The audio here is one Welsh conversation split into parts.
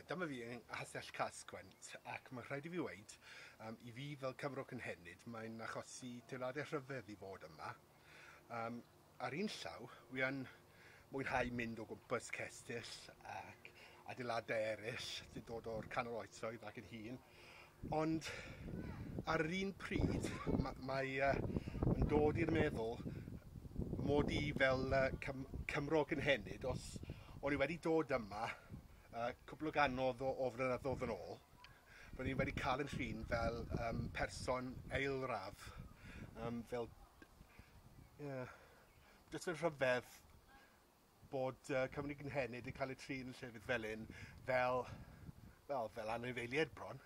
Dyma fi yng Nghastell Cas-gwent ac mae'n rhaid i fi weud, i fi fel Cymro cynhenid, mae'n achosi teimladau rhyfedd i fod yma. Ar un llaw, wi yn mwynhau mynd o gwmpas cestyll ac adeiladau eraill sy'n dod o'r canol oesoedd ac yn hŷn, ond ar yr un pryd mae yn dod i'r meddwl mod i fel Cymro cynhenid, os o'n i wedi dod yma cwpl o gannoedd o flynyddoedd yn ôl, byddwn i wedi cael yn trin fel person eilradd, fel, yeah, jyst yn rhyfedd bod Cymru gynhenid yn cael eu trin yn llefydd fel hyn, fel anifeiliaid bron.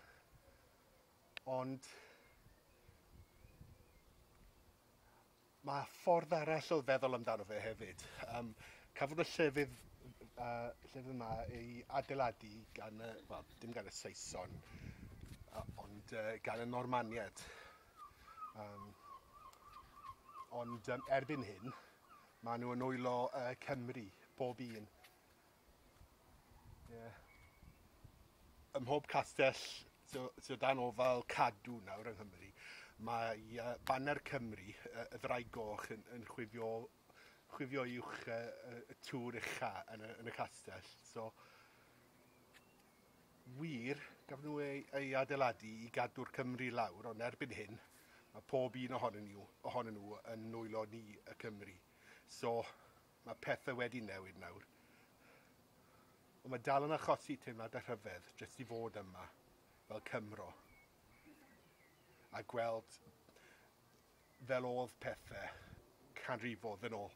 Ond mae ffordd arall o feddwl amdano fe hefyd. Cafodd y llefydd yma ei adeiladu gan y, wel, dim gan y Saeson, ond gan y Normaniaid. Ond erbyn hyn, maen nhw yn nwylo Cymru, bob un. Yeah. Ym mhob castell sy o dan ofal Cadw nawr yng Nghymru, mae baner Cymru, y ddraig goch, yn chwifio uwch y tŵr ucha yn y castell. So, wir, gafon nhw ei adeiladu i gadw'r Cymru lawr, ond erbyn hyn, mae pob un ohonyn nhw yn nwylo ni y Cymru. So, mae pethau wedi newid nawr. Ond mae dal yn achosi teimladau rhyfedd jyst i fod yma fel Cymro a gweld fel oedd pethau canrifoedd yn ôl.